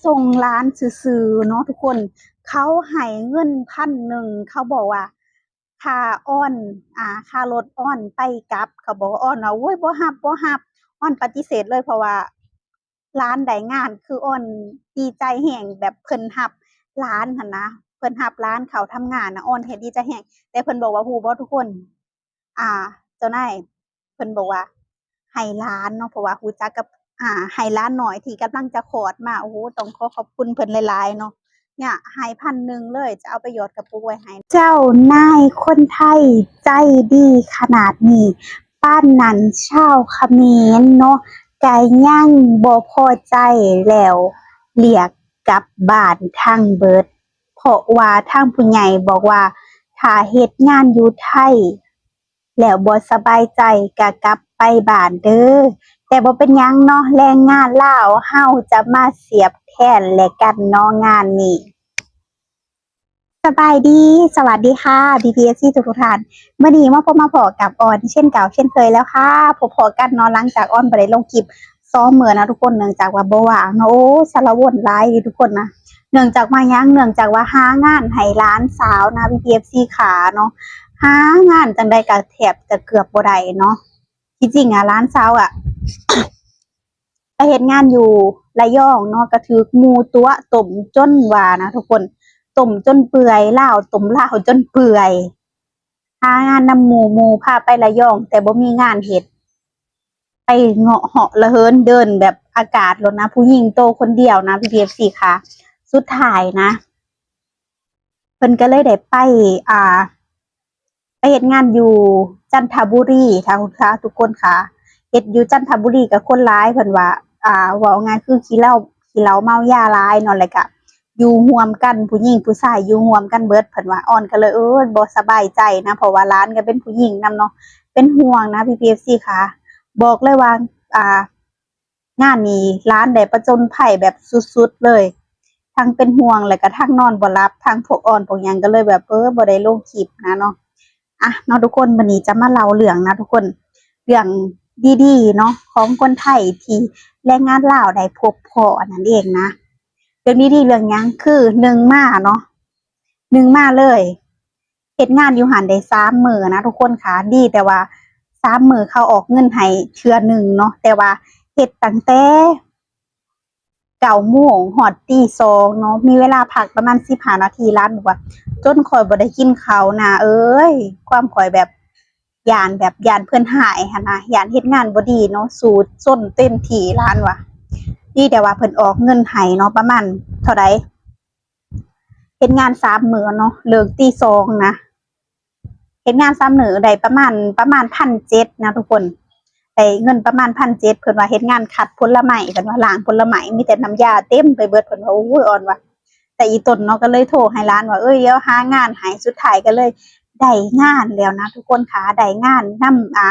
ສົ່ງຫຼານຊື່ໆເນາະທຸກຄົນ. ເຂົາໃຫ້ເງິນພັນໜຶ່ງ ເຂົາບອກວ່າຄ່າອອນ ອ່າ ຄ່າລົດອອນໄປກັບ. ເຂົາບອກ ອອນວ່າ ໂອ້ຍ ບໍ່ຮັບ ບໍ່ຮັບ. ອອນປະຕິເສດເລີຍ ເພາະວ່າຫຼານໄດ້ງານ ຄືອອນດີໃຈແຮງ ແບບເພິ່ນຮັບຫຼານຫັ້ນນະ ເພິ່ນຮັບຫຼານເຂົ້າທຳງານນະ ອອນເຮັດດີໃຈແຮງ. ແຕ່ເພິ່ນບອກວ່າ ຮູ້ບໍ່ທຸກຄົນ ອ່າ ເຈົ້ານາຍເພິ່ນບອກວ່າໃຫ້ຫຼານເນາະ ເພາະວ່າຮູ້ຈັກກັບ ອ່າ ໃຫ້ຫຼານນ້ອຍທີ່ກຳລັງຈະຄອດມາ. ໂອ້ໂຫ ຕ້ອງຂໍຂອບຄຸນເພິ່ນຫຼາຍໆເນາະ. ເນຍ ໃຫ້ພັນໜຶ່ງເລີຍ ຈະເອົາໄປຢອດກະປຸກໄວ້ໃຫ້. ເຈົ້ານາຍຄົນໄທໃຈດີຂະໜາດນີ້ ປານນັ້ນຊາວຂະເໝນເນາະ ກະຍັງບໍ່ພໍໃຈ ແລ້ວລຽກກັບບ້ານທັງເບິດ. ເພາະວ່າທາງຜູ້ໃຫຍ່ບອກວ່າ ຖ້າເຮັດງານຢູ່ໄທແລ້ວບໍ່ສະບາຍໃຈກະກັບໄປບ້ານເດີ. ແຕ່ບໍ່ເປັນຫຍັງເນາະ ແຮງງານລາວເຮົາຈະມາສຽບແທນແລະກັນເນາະງານນີ້. ສະບາຍດີ ສະຫວັດດີຄ່ະ ພີ່ໆ ເອັຟຊີ ທຸກໆທ່ານ. ມື້ນີ້ມາພົບມາພໍ້ກັບອອນເຊັ່ນເກົ່າເຊັ່ນເຄີຍແລ້ວຄ່ະ. ພົບພໍ້ກັນເນາະ ຫຼັງຈາກອອນບໍ່ໄດ້ລົງຄລິບ ສອງມື້ນະທຸກຄົນ ເນື່ອງຈາກວ່າບໍ່ວ່າງເນາະ. ໂອ້ ສາລະວົນຫຼາຍເດ້ທຸກຄົນນະ. ເນື່ອງຈາກວ່າຫຍັງ? ເນື່ອງຈາກວ່າຫາງານໃຫ້ຫຼານສາວນະ ພີ່ໆ ເອັຟຊີ ຂາເນາະ. ຫາງານຈັ່ງໃດກໍແທບຈະເກືອບບໍ່ໄດ້ເນາະ. ທີ່ຈິງອະ ຫຼານສາວອະ ໄປເຮັດງານຢູ່ລະຍອງເນາະ ກໍຖືກໝູ່ຕົວະຕົ້ມຈົນວ່ານະທຸກຄົນ. ຕົ້ມຈົນເປື່ອຍ ລາວ ຕົ້ມລາວຈົນເປື່ອຍ. ຫາງານນຳໝູ່ ໝູ່ພາໄປລະຍອງ ແຕ່ບໍ່ມີງານເຮັດ. ໄປເງາະເຫາະລະເຫີນເດີນແບບອາກາດໂລດນະ ຜູ້ຍິງໂຕຄົນດຽວນະ ພີ່ໆ ເອັຟຊີ ຂາ. ສຸດທ້າຍນະ ເພິ່ນກໍເລີຍໄດ້ໄປ ອ່າ ໄປເຮັດງານຢູ່ຈັນທະບູລີ ຖ້າ ຖ້າທຸກຄົນຂາ ເຮັດຢູ່ຈັນທະບູລີກໍຄົນຫຼາຍ ເພິ່ນວ່າ ອ່າ ເວົ້າງ່າຍຄືຂີ້ເຫຼົ້າ ຂີ້ເຫຼົ້າເມົາຢາຫຼາຍເນາະ ແລ້ວກະ ຢູ່ຮ່ວມກັນ ຜູ້ຍິງຜູ້ຊາຍຢູ່ຮ່ວມກັນເບິດ ເພິ່ນວ່າ. ອອນກໍເລີຍ ເອີ ບໍ່ສະບາຍໃຈນະ ເພາະວ່າຫຼານກໍເປັນຜູ້ຍິງນຳເນາະ. ເປັນຫ່ວງນະ ພີ່ໆ ເອັຟຊີ ຂາ. ບອກເລີຍວ່າ ອ່າ ງານນີ້ຫຼານໄດ້ປະຈົນໄພແບບສຸດໆເລີຍ ທັງເປັນຫ່ວງ ແລ້ວກໍທັງນອນບໍ່ຫຼັບ ທັງພວກອອນພວກຫຍັງ ກໍເລີຍແບບ ເອີ ບໍ່ໄດ້ລົງຄລິບນະເນາະ. ອ່ະເນາະທຸກຄົນ ມື້ນີ້ຈະມາເລົ່າເລື່ອງນະທຸກຄົນ ເລື່ອງດີໆເນາະ ຂອງຄົນໄທທີ່ແຮງງານລາວໄດ້ພົບພໍ້ນັ້ນເອງນະ. ເລື່ອງດີໆເລື່ອງຫຍັງ? ຄືໜຶ່ງມາເນາະ ໜຶ່ງມາເລີຍ ເຮັດງານຢູ່ຫັ້ນໄດ້ສາມມື້ນະທຸກຄົນຂາ. ດີແຕ່ວ່າສາມມື້ເຂົາອອກເງິນໃຫ້ເທື່ອໜຶ່ງເນາະ ແຕ່ວ່າເຮັດຕັ້ງແຕ່ ເກົ້າໂມງຮອດຕີສອງເນາະ ມີເວລາພັກປະມານສິບຫ້ານາທີ. ຫຼານບອກວ່າ ຈົນຂ້ອຍບໍ່ໄດ້ກິນເຂົ້ານາເອີຍ ຄວາມຂ້ອຍແບບ ຢ້ານແບບ ຢ້ານເພິ່ນຮ້າຍຫັ້ນນະ ຢ້ານເຮັດງານບໍ່ດີເນາະ ສູ້ຊົນເຕັມທີ່ ຫຼານວ່າ. ດີແຕ່ວ່າເພິ່ນອອກເງິນໃຫ້ເນາະ ປະມານເທົ່າໃດ? ເຮັດງານສາມມື້ເນາະ ເລີກຕີສອງນະ ເຮັດງານສາມມື້ໄດ້ປະມານ ປະມານພັນເຈັດນະທຸກຄົນ ໄດ້ເງິນປະມານພັນເຈັດ. ເພິ່ນວ່າເຮັດງານຄັດຜົນລະໄມ້ ເພິ່ນວ່າລ້າງຜົນລະໄມ້ ມີແຕ່ນ້ຳຢາເຕັມໄປເບິດ ເພິ່ນວ່າ. ໂອ້ຍ ອອນວ່າ ແຕ່ອີ່ຕົນເນາະ ກໍເລີຍໂທໃຫ້ຫຼານວ່າ ເອີຍ ດຽວຫາງານໃຫ້. ສຸດທ້າຍກໍເລີຍໄດ້ງານແລ້ວນະທຸກຄົນຂາ ໄດ້ງານນຳ ອ່າ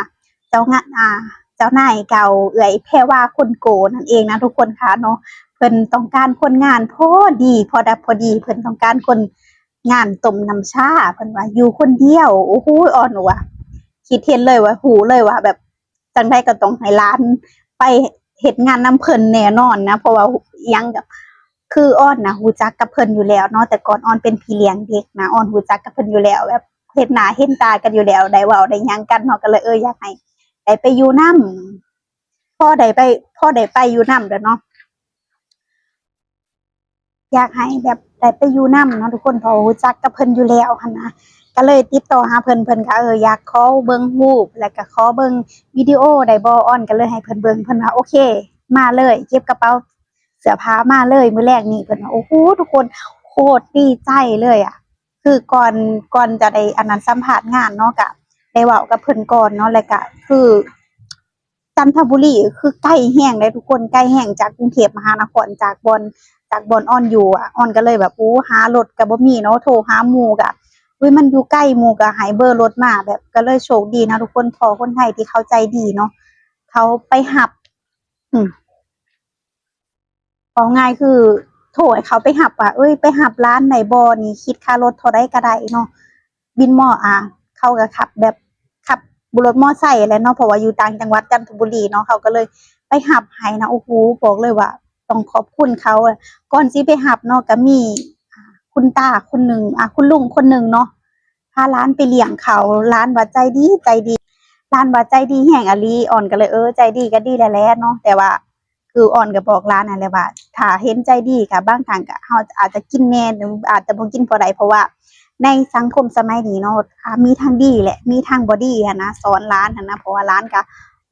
ເຈົ້າງານ ອ່າ ເຈົ້ານາຍເກົ່າ ເອື້ອຍແພວາຄົນໂກນັ້ນເອງນະທຸກຄົນຂາເນາະ. ເພິ່ນຕ້ອງການຄົນງານພໍດີ ພໍດັບພໍດີ ເພິ່ນຕ້ອງການຄົນງານຕົ້ມນ້ຳຊາ ເພິ່ນວ່າ ຢູ່ຄົນດຽວ. ໂອ້ໂຫ ອອນວ່າ ຄິດເຫັນເລີຍວ່າ ຮູ້ເລີຍວ່າແບບ ຈັ່ງໃດກໍຕ້ອງໃຫ້ຫຼານໄປເຮັດງານນຳເພິ່ນແນ່ນອນນະ ເພາະວ່າຫຍັງ ກໍຄືອອນນະຮູ້ຈັກກັບເພິ່ນຢູ່ແລ້ວເນາະ ແຕ່ກ່ອນອອນເປັນພີ່ລ້ຽງເດັກນະ ອອນຮູ້ຈັກກັບເພິ່ນຢູ່ແລ້ວ ແບບເຫັນໜ້າເຫັນຕາກັນຢູ່ແລ້ວ ໄດ້ເວົ້າໄດ້ຫຍັງກັນເນາະ ກໍເລີຍ ເອີ ຢາກໃຫ້ໄດ້ໄປຢູ່ນຳ ພໍໄດ້ໄປ ພໍໄດ້ໄປຢູ່ນຳແລ້ວເນາະ ຢາກໃຫ້ແບບໄດ້ໄປຢູ່ນຳເນາະທຸກຄົນ ເພາະຮູ້ຈັກກັບເພິ່ນຢູ່ແລ້ວຫັ້ນນະ ກໍເລີຍຕິດຕໍ່ຫາເພິ່ນ ເພິ່ນກໍ ເອີ ຢາກຂໍເບິ່ງຮູບ ແລ້ວກໍຂໍເບິ່ງວິດີໂອໄດ້ບໍ່ ອອນກໍເລີຍໃຫ້ເພິ່ນເບິ່ງ ເພິ່ນວ່າ ໂອເຄ ມາເລີຍ ເກັບກະເປົາເສື້ອຜ້າມາເລີຍມື້ແລງນີ້ ເພິ່ນວ່າ. ໂອ້ໂຫ ທຸກຄົນ ໂຄດດີໃຈເລີຍອະ ຄືກ່ອນ ກ່ອນຈະໄດ້ອັນນັ້ນ ສຳພາດງານເນາະ ກະໄດ້ເວົ້າກັບເພິ່ນກ່ອນເນາະ ແລ້ວກະຄື ຈັນທະບູລີຄືໄກແຮງເດ້ທຸກຄົນ ໄກແຮງຈາກກຸງເທບມະຫານະຄອນ ຈາກບ່ອນ ຈາກບ່ອນອອນຢູ່ອະ ອອນກໍເລີຍແບບ ໂອ້ ຫາລົດກໍບໍ່ມີເນາະ ໂທຫາໝູ່ກໍ ອຸ້ຍ ມັນຢູ່ໄກ ໝູ່ກໍໃຫ້ເບີລົດມາ ແບບ ກໍເລີຍໂຊກດີນະທຸກຄົນ ພໍ້ຄົນໄທທີ່ເຂົາໃຈດີເນາະ ເຂົາໄປຮັບ ອືມ ເວົ້າງ່າຍຄືໂທໃຫ້ເຂົາໄປຮັບວ່າ ເອີຍ ໄປຮັບຫຼານໄດ້ບໍ່ນີ້ ຄິດຄ່າລົດເທົ່າໃດກໍໄດ້ເນາະ ບິນມໍ ອ່າ ເຂົາກໍຂັບແບບ ຂັບລົດມໍໄຊແຫຼະເນາະ ເພາະວ່າຢູ່ຕ່າງຈັງຫວັດ ຈັນທະບູລີເນາະ ເຂົາກໍເລີຍໄປຮັບໃຫ້ນະ. ໂອ້ໂຫ ບອກເລີຍວ່າ ຕ້ອງຂອບຄຸນເຂົາ. ກ່ອນຊິໄປຮັບເນາະ ກໍມີ ອ່າ ຄຸນຕາຄົນໜຶ່ງ ອ່າ ຄຸນລຸງຄົນໜຶ່ງເນາະ ພາຫຼານໄປລ້ຽງເຂົ້າ. ຫຼານວ່າໃຈດີ ໃຈດີ ຫຼານວ່າໃຈດີແຮງອີ່ຫຼີ. ອອນກໍເລີຍ ເອີ ໃຈດີກໍດີແຫຼະເນາະ ແຕ່ວ່າ ຄືອອນກໍບອກຫຼານຫັ້ນແຫຼະວ່າ ຖ້າເຫັນໃຈດີກໍບາງຄັ້ງກໍເຮົາອາດຈະກິນແດ່ ຫຼືອາດຈະບໍ່ກິນພໍໄດ້ ເພາະວ່າໃນສັງຄົມສະໄໝນີ້ເນາະ ອ່າ ມີທັງດີ ແລະ ມີທັງບໍ່ດີຫັ້ນນະ ສອນຫຼານຫັ້ນນະ. ເພາະວ່າຫຼານກໍ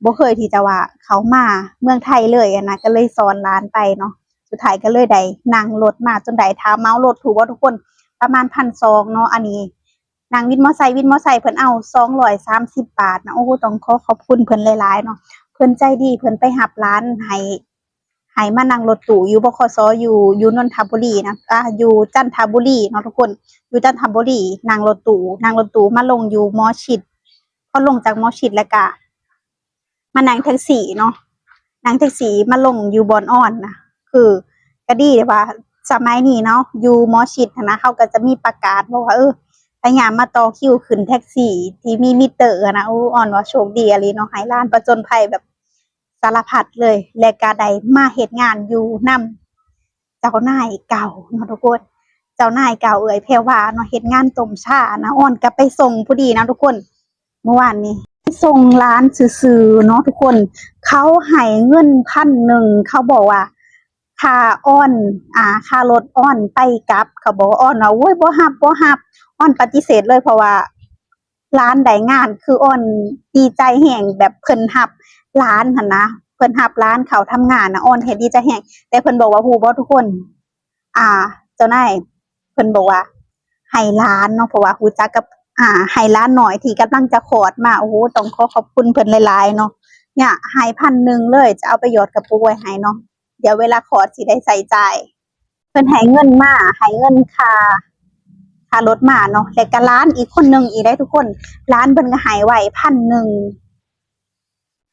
ບໍ່ເຄີຍທີ່ຈະວ່າເຂົ້າມາເມືອງໄທເລີຍຫັ້ນນະ ກໍເລີຍສອນຫຼານໄປເນາະ. ສຸດທ້າຍກໍເລີຍໄດ້ນັ່ງລົດມາຈົນໄດ້. ຖ້າເໝົາລົດ ຖືກບໍ່ທຸກຄົນ? ປະມານພັນສອງເນາະ. ອັນນີ້ ນັ່ງວິນມໍໄຊ ວິນມໍໄຊເພິ່ນເອົາສອງຮ້ອຍສາມສິບບາດນະ. ໂອ້ ຕ້ອງຂໍຂອບຄຸນເພິ່ນຫຼາຍໆເນາະ ເພິ່ນໃຈດີ ເພິ່ນໄປຮັບຫຼານໃຫ້ ໃຫ້ມານັ່ງລົດຕູ້ຢູ່ ບຂສ ຢູ່ ຢູ່ນົນທະບູລີນະ ອ່າ ຢູ່ຈັນທະບູລີເນາະທຸກຄົນ ຢູ່ຈັນທະບູລີ. ນັ່ງລົດຕູ້ ນັ່ງລົດຕູ້ມາລົງຢູ່ໝໍຊິດ ພໍລົງຈາກໝໍຊິດແລ້ວກະ ມານັ່ງແທັກຊີເນາະ ນັ່ງແທັກຊີມາລົງຢູ່ບ່ອນອອນນະ. ຄືກໍດີທີ່ວ່າສະໄໝນີ້ເນາະ ຢູ່ໝໍຊິດຫັ້ນນະ ເຂົາກໍຈະມີປະກາດບອກວ່າ ເອີ ພະຍາຍາມມາຕໍ່ຄິວຂຶ້ນແທັກຊີທີ່ມີມິເຕີຫັ້ນນະ. ໂອ້ ອອນວ່າໂຊກດີອີ່ຫຼີເນາະ ໃຫ້ຫຼານປະຈົນໄພແບບສາລະພັດເລີຍ ແລະກໍໄດ້ມາເຮັດງານຢູ່ນຳ ເຈົ້ານາຍເກົ່າເນາະທຸກຄົນ ເຈົ້ານາຍເກົ່າເອື້ອຍແພວາເນາະ ເຮັດງານຕົ້ມຊານະ. ອອນກໍໄປສົ່ງພໍດີນະທຸກຄົນ ເມື່ອວານນີ້ ໄປສົ່ງຫຼານຊື່ໆເນາະທຸກຄົນ ເຂົາໃຫ້ເງິນພັນໜຶ່ງ ເຂົາບອກວ່າຄ່າອອນ ອ່າ ຄ່າລົດອອນໄປກັບ ເຂົາບອກ. ອອນວ່າ ໂອ້ຍ ບໍ່ຮັບ ບໍ່ຮັບ ອອນປະຕິເສດເລີຍ ເພາະວ່າ ຫຼານໄດ້ງານ ຄືອອນດີໃຈແຮງ ແບບເພິ່ນຮັບຫຼານຫັ້ນນະ ເພິ່ນຮັບຫຼານເຂົ້າທຳງານນະ ອອນເຮັດດີໃຈແຮງ. ແຕ່ເພິ່ນບອກວ່າ ຮູ້ບໍ່ທຸກຄົນ ອ່າ ເຈົ້ານາຍເພິ່ນບອກວ່າ ໃຫ້ຫຼານເນາະ ເພາະວ່າຮູ້ຈັກກັບ ອ່າ ໃຫ້ຫຼານນ້ອຍທີ່ກຳລັງຈະຄອດມາ. ໂອ້ໂຫ ຕ້ອງຂໍຂອບຄຸນເພິ່ນຫຼາຍໆເນາະ ຍະໃຫ້ພັນໜຶ່ງເລີຍ ຈະເອົາໄປຢອດກະປຸກໄວ້ໃຫ້ເນາະ ດຽວເວລາຄອດຊິໄດ້ໃຊ້ຈ່າຍ. ເພິ່ນໃຫ້ເງິນມາ ໃຫ້ເງິນຄ່າ ຄ່າລົດມາເນາະ ແລ້ວກະຫຼານອີກຄົນໜຶ່ງອີກໄດ໋ທຸກຄົນ ຫຼານເພິ່ນກໍໃຫ້ໄວ້ພັນໜຶ່ງ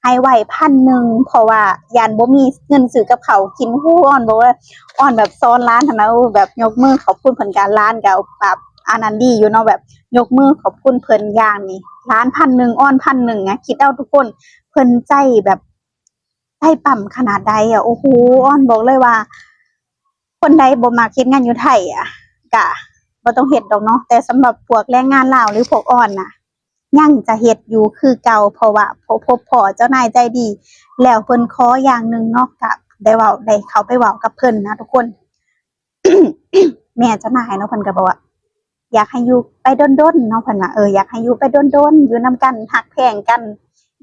ໃຫ້ໄວ້ພັນໜຶ່ງ ເພາະວ່າຢ້ານບໍ່ມີເງິນຊື້ກັບເຂົ້າກິນ. ໂອ້ ອອນບອກວ່າ ອອນແບບສອນຫຼານຫັ້ນນະ ໂອ້ ແບບຍົກມືຂອບຄຸນເພິ່ນ ກະຫຼານກໍແບບອັນນັ້ນດີຢູ່ເນາະ ແບບຍົກມືຂອບຄຸນເພິ່ນຢ່າງນີ້. ຫຼານພັນໜຶ່ງ ອອນພັນໜຶ່ງ ອະ ຄິດເອົາທຸກຄົນ ເພິ່ນໃຈແບບ ໃຈປ້ຳຂະໜາດໃດອະ. ໂອ້ໂຫ ອອນບອກເລີຍວ່າ ຄົນໃດບໍ່ມັກເຮັດງານຢູ່ໄທອະ ກະບໍ່ຕ້ອງເຮັດດອກເນາະ ແຕ່ສຳລັບພວກແຮງງານລາວ ຫຼືພວກອອນນະ ຍັງຈະເຮັດຢູ່ຄືເກົ່າ ເພາະວ່າພົບພໍ້ເຈົ້ານາຍໃຈດີ ແລ້ວເພິ່ນຂໍຢ່າງໜຶ່ງເນາະ ກະໄດ້ເວົ້າ ໄດ້ເຂົ້າໄປເວົ້າກັບເພິ່ນນະທຸກຄົນ. ແມ່ເຈົ້ານາຍເນາະ ເພິ່ນກໍບອກວ່າ ຢາກໃຫ້ຢູ່ໄປດົນໆເນາະ ເພິ່ນວ່າ ເອີ ຢາກໃຫ້ຢູ່ໄປດົນໆ ຢູ່ນຳກັນ ຮັກແພງກັນ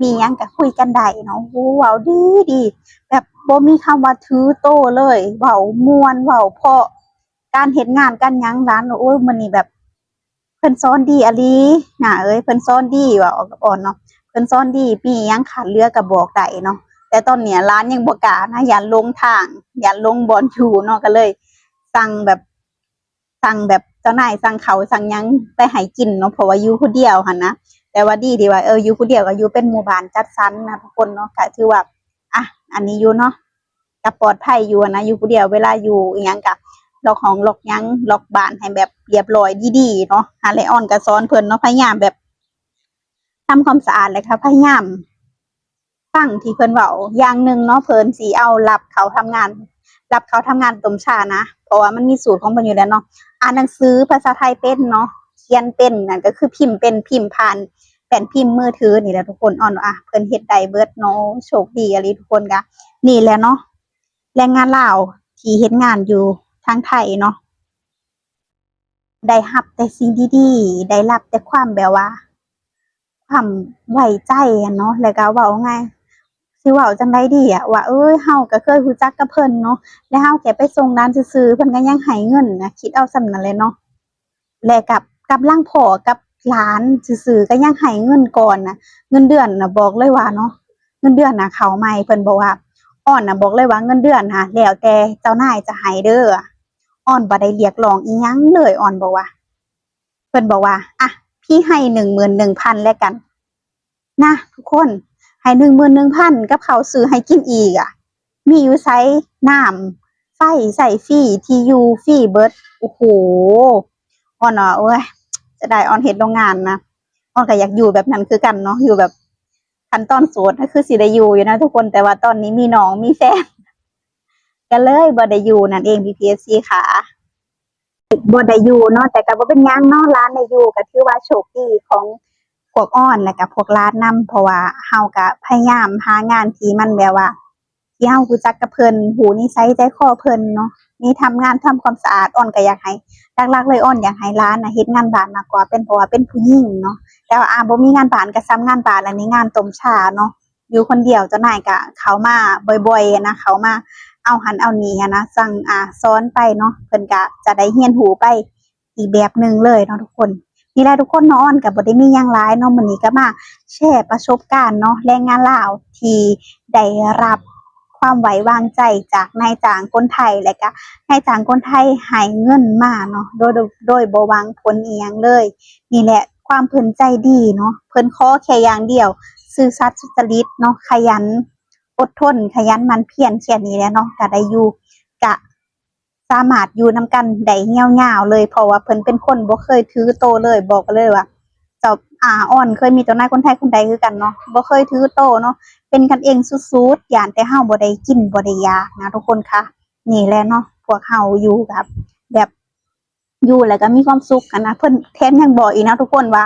ມີຫຍັງກໍຄຸຍກັນໄດ້ເນາະ. ໂອ້ ເວົ້າດີໆ ແບບບໍ່ມີຄຳວ່າຖືໂຕເລີຍ ເວົ້າມ່ວນ ເວົ້າເພາະ ການເຮັດງານ ການຫຍັງຫຼານ ໂອ້ຍ ມື້ນີ້ແບບ ເພິ່ນສອນດີອີ່ຫຼີ ນ້າເອີຍ ເພິ່ນສອນດີ ເວົ້າກັບອອນເນາະ ເພິ່ນສອນດີ ມີຫຍັງຂາດເຫຼືອກໍບອກໄດ້ເນາະ. ແຕ່ຕອນນີ້ຫຼານຍັງບໍ່ກ້ານະ ຢ້ານຫຼົງທາງ ຢ້ານຫຼົງບ່ອນຢູ່ເນາະ ກໍເລີຍສັ່ງແບບ ສັ່ງແບບເຈົ້ານາຍສັ່ງເຂົ້າສັ່ງຫຍັງໄປໃຫ້ກິນເນາະ ເພາະວ່າຢູ່ຜູ້ດຽວຫັ້ນນະ. ແຕ່ວ່າດີທີ່ວ່າ ເອີ ຢູ່ຜູ້ດຽວກໍຢູ່ເປັນໝູ່ບ້ານຈັດສັນນະທຸກຄົນເນາະ ກໍຖືວ່າ ອ່ະ ອັນນີ້ຢູ່ເນາະ ກໍປອດໄພຢູ່ຫັ້ນນະ ຢູ່ຜູ້ດຽວ ເວລາຢູ່ອີ່ຫຍັງກໍລັອກຫ້ອງລັອກຫຍັງ ລັອກບ້ານໃຫ້ແບບລຽບຮ້ອຍດີໆເນາະ. ຫັ້ນແຫຼະ ອອນກໍສອນເພິ່ນເນາະ ພະຍາຍາມແບບທຳຄວາມສະອາດ ແລ້ວກໍພະຍາຍາມ ຟັງທີ່ເພິ່ນເວົ້າຢ່າງໜຶ່ງເນາະ ເພິ່ນຊິເອົາລັບເຂົ້າທຳງານ ລັບເຂົ້າທຳງານຕົ້ມຊານະ ເພາະວ່າມັນມີສູດຂອງເພິ່ນຢູ່ແລ້ວເນາະ. ອ່ານໜັງສືພາສາໄທເປັນເນາະ ຂຽນເປັນ ນັ້ນກໍຄືພິມເປັນ ພິມຜ່ານແປ້ນພິມມືຖືນີ້ແຫຼະທຸກຄົນ. ອອນວ່າ ອ່ະ ເພິ່ນເຮັດໄດ້ເບິດເນາະ ໂຊກດີອີ່ຫຼີທຸກຄົນ. ກະນີ້ແຫຼະເນາະ ແຮງງານລາວທີ່ເຮັດງານຢູ່ທາງໄທເນາະ ໄດ້ຮັບແຕ່ສິ່ງດີໆ ໄດ້ຮັບແຕ່ຄວາມແບບວ່າ ຄວາມໄວ້ໃຈຫັ້ນເນາະ ແລ້ວກໍເວົ້າງ່າຍ ຊິເວົ້າຈັ່ງໃດດີອະ ວ່າ ເອີຍ ເຮົາກໍເຄີຍຮູ້ຈັກກັບເພິ່ນເນາະ ແລ້ວເຮົາແຄ່ໄປສົ່ງຫຼານຊື່ໆ ເພິ່ນກໍຍັງໃຫ້ເງິນນະ ຄິດເອົາສ່ຳນັ້ນແຫຼະເນາະ. ແລະກັບ ກັບລັງພໍ່ກັບຫຼານຊື່ໆ ກໍຍັງໃຫ້ເງິນກ່ອນນະ. ເງິນເດືອນນະ ບອກເລີຍວ່າເນາະ ເງິນເດືອນນະເຂົ້າໃໝ່ ເພິ່ນບອກວ່າ ອອນນະ ບອກເລີຍວ່າເງິນເດືອນນະ ແລ້ວແຕ່ເຈົ້ານາຍຈະໃຫ້ເດີ ອອນບໍ່ໄດ້ຮຽກຮ້ອງອີ່ຫຍັງເລີຍ ອອນບອກວ່າ ເພິ່ນບອກວ່າ ອ່ະ ພີ່ໃຫ້ໜຶ່ງໝື່ນໜຶ່ງພັນແລ້ວກັນ ນະທຸກຄົນ ໃຫ້ໜຶ່ງໝື່ນໜຶ່ງພັນ ກັບເຂົ້າຊື້ໃຫ້ກິນອີກອະ ມີຢູ່ໃສ ນ້ຳ ໄຟໃຊ້ຟຣີ ທີ່ຢູ່ຟຣີເບິດ. ໂອ້ໂຫ ອອນວ່າ ໂອ້ຍ ຈະໄດ້ ອອນເຮັດໂຮງງານນະ ອອນກໍຢາກຢູ່ແບບນັ້ນຄືກັນເນາະ ຢູ່ແບບ ຄັນຕອນໂສດນະ ຄືຊິໄດ້ຢູ່ຢູ່ນະທຸກຄົນ ແຕ່ວ່າຕອນນີ້ມີນ້ອງ ມີແຟນ ກໍເລີຍບໍ່ໄດ້ຢູ່ນັ້ນເອງ ພີ່ໆ ເອັຟຊີ ຂາ. ບໍ່ໄດ້ຢູ່ເນາະ ແຕ່ກໍບໍ່ເປັນຫຍັງເນາະ ຫຼານໄດ້ຢູ່ ກໍຖືວ່າໂຊກດີຂອງພວກອອນ ແລະກໍພວກຫຼານນຳ ເພາະວ່າເຮົາກໍພະຍາຍາມຫາງານທີ່ມັນແບບວ່າ ທີ່ເຮົາຮູ້ຈັກກັບເພິ່ນ ຮູ້ນິໄສໃຈຄໍເພິ່ນເນາະ ມີທຳງານທຳຄວາມສະອາດ. ອອນກໍຢາກໃຫ້ ຫຼັກໆເລີຍ ອອນຢາກໃຫ້ຫຼານນະເຮັດງານບ້ານມາກກວ່າ ເປັນ ເພາະວ່າເປັນຜູ້ຍິງເນາະ ແຕ່ວ່າ ອາ ບໍ່ມີງານບ້ານກໍຊ່ຳງານບ້ານ ແລະນີ້ງານຕົ້ມຊາເນາະ. ຢູ່ຄົນດຽວເຈົ້ານາຍກະເຂົ້າມາບ່ອຍໆນະ ເຂົ້າມາເອົາຫັ້ນເອົານີ້ຫັ້ນນະ ສັ່ງ ອາ ສອນໄປເນາະ ເພິ່ນກະຈະໄດ້ຮຽນຮູ້ໄປອີກແບບໜຶ່ງເລີຍເນາະທຸກຄົນ. ນີ້ແຫຼະທຸກຄົນເນາະ ອອນກະບໍ່ໄດ້ມີຫຍັງຫຼາຍເນາະ ມື້ນີ້ກະມາແຊປະສົບການເນາະ ແຮງງານລາວທີ່ໄດ້ຮັບຄວາມໄວ້ວາງໃຈຈາກນາຍຈ້າງຄົນໄທ ແລະກະນາຍຈ້າງຄົນໄທໃຫ້ເງິນມາເນາະ ໂດຍ ໂດຍບໍ່ຫວັງຜົນອີ່ຫຍັງເລີຍ. ນີ້ແຫຼະ ຄວາມເພິ່ນໃຈດີເນາະ ເພິ່ນຂໍແຄ່ຢ່າງດຽວ ຊື່ສັດສຸດຈະລິດເນາະ ຂະຫຍັນ ອົດທົນ ຂະຫຍັນໝັ່ນພຽນ ແຄ່ນີ້ແຫຼະເນາະ ກະໄດ້ຢູ່ ກະສາມາດຢູ່ນຳກັນໄດ້ຍາວໆເລີຍ ເພາະວ່າເພິ່ນເປັນຄົນບໍ່ເຄີຍຖືໂຕເລີຍ. ບອກເລີຍວ່າ ເຈົ້າ ອາ ອອນເຄີຍມີເຈົ້ານາຍຄົນໄທຄົນໃດຄືກັນເນາະ ບໍ່ເຄີຍຖືໂຕເນາະ ເປັນກັນເອງສຸດໆ ຢ້ານແຕ່ເຮົາບໍ່ໄດ້ກິນບໍ່ໄດ້ຢາກນະທຸກຄົນຄະ. ນີ້ແຫຼະເນາະ ພວກເຮົາຢູ່ກັບແບບ ຢູ່ແລ້ວກໍມີຄວາມສຸກຫັ້ນນະ. ເພິ່ນແຖມຍັງບອກອີກນະທຸກຄົນວ່າ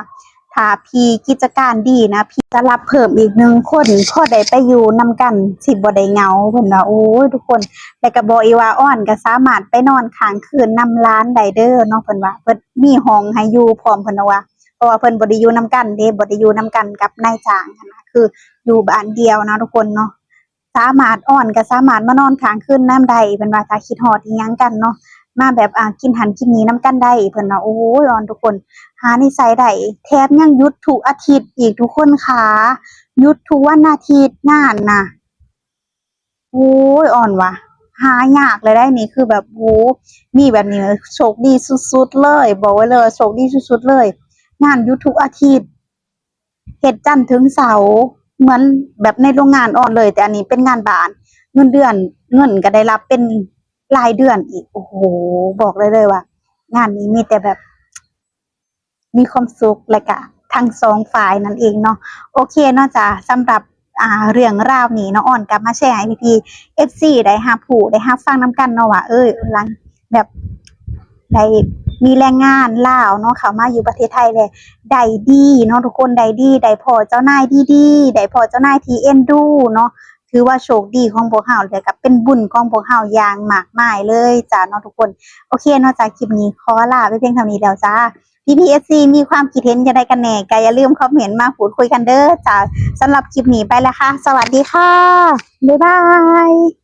ຖ້າພີ່ກິດຈະການດີນະ ພີ່ຈະຮັບເພີ່ມອີກໜຶ່ງຄົນ ພໍໄດ້ໄປຢູ່ນຳກັນ ຊິບໍ່ໄດ້ເຫງົາ ເພິ່ນວ່າ. ໂອ້ຍ ທຸກຄົນ ແລ້ວກໍບອກອີກວ່າ ອອນກໍສາມາດໄປນອນຄ້າງຄືນນຳຫຼານໄດ້ເດີເນາະ ເພິ່ນວ່າ. ເພິ່ນມີຫ້ອງໃຫ້ຢູ່ພ້ອມ ເພິ່ນວ່າ ເພາະວ່າເພິ່ນບໍ່ໄດ້ຢູ່ນຳກັນເດ້ ບໍ່ໄດ້ຢູ່ນຳກັນກັບນາຍຈ້າງຫັ້ນນະ ຄືຢູ່ບ້ານດຽວເນາະທຸກຄົນເນາະ. ສາມາດ ອອນກໍສາມາດມານອນຄ້າງຄືນນຳໄດ້ ເພິ່ນວ່າ ຖ້າຄິດຮອດອີ່ຫຍັງກັນເນາະ ມາແບບ ອາ ກິນຫັ້ນກິນນີ້ນຳກັນໄດ້ ເພິ່ນວ່າ. ໂອ້ຍ ອອນທຸກຄົນ ຫານິໄສໄດ້ ແຖມຍັງຢຸດທຸກອາທິດອີກ ທຸກຄົນຂາ ຢຸດທຸກວັນອາທິດງານນະ. ໂອ້ຍ ອອນວ່າ ຫາຍາກເລີຍໄດ໋ນີ້ ຄືແບບ ໂອ້ ມີແບບນີ້ ໂຊກດີສຸດໆເລີຍ ບອກໄວ້ເລີຍວ່າໂຊກດີສຸດໆເລີຍ ງານຢຸດທຸກອາທິດ. ເຮັດຈັນເຖິງເສົາ ເໝືອນແບບໃນໂລງງານອອນເລີຍ ແຕ່ອັນນີ້ເປັນງານບ້ານ ເງິນເດືອນ ເງິນກໍໄດ້ຮັບເປັນລາຍເດືອນອີກ. ໂອ້ໂຫ ບອກໄດ້ເລີຍວ່າ ງານນີ້ມີແຕ່ແບບມີຄວາມສຸກ ແລະກະທັງສອງຝ່າຍນັ້ນເອງເນາະ. ໂອເຄເນາະຈ້າ ສຳລັບ ອ່າ ເລື່ອງລາວນີ້ເນາະ ອອນກໍມາແຊໃຫ້ພີ່ໆ ເອັຟຊີ ໄດ້ຮັບຮູ້ໄດ້ຮັບຟັງນຳກັນເນາະວ່າ ເອີ ຫຼັງແບບ ໄດ້ມີແຮງງານລາວເນາະ ເຂົ້າມາຢູ່ປະເທດໄທແລ້ວ ໄດ້ດີເນາະທຸກຄົນ ໄດ້ດີ ໄດ້ພໍ້ເຈົ້ານາຍດີໆ ໄດ້ພໍ້ເຈົ້ານາຍທີ່ເອັນດູເນາະ. ຖືວ່າໂຊກດີຂອງພວກເຮົາ ແລະກໍເປັນບຸນຂອງພວກເຮົາຢ່າງມາກມາຍເລີຍຈ້າເນາະທຸກຄົນ. ໂອເຄເນາະຈ້າ ຄລິບນີ້ຂໍລາໄປພຽງເທົ່ານີ້ແລ້ວຈ້າ. ພີ່ໆ ເອັຟຊີ ມີຄວາມຄິດເຫັນຈັ່ງໃດກັນແດ່ ກໍຢ່າລືມຄອມເມັນມາພູດຄຸຍກັນເດີຈ້າ. ສຳລັບຄລິບນີ້ໄປແລ້ວຄ່ະ ສະຫວັດດີຄ່ະ ບາຍບາຍ.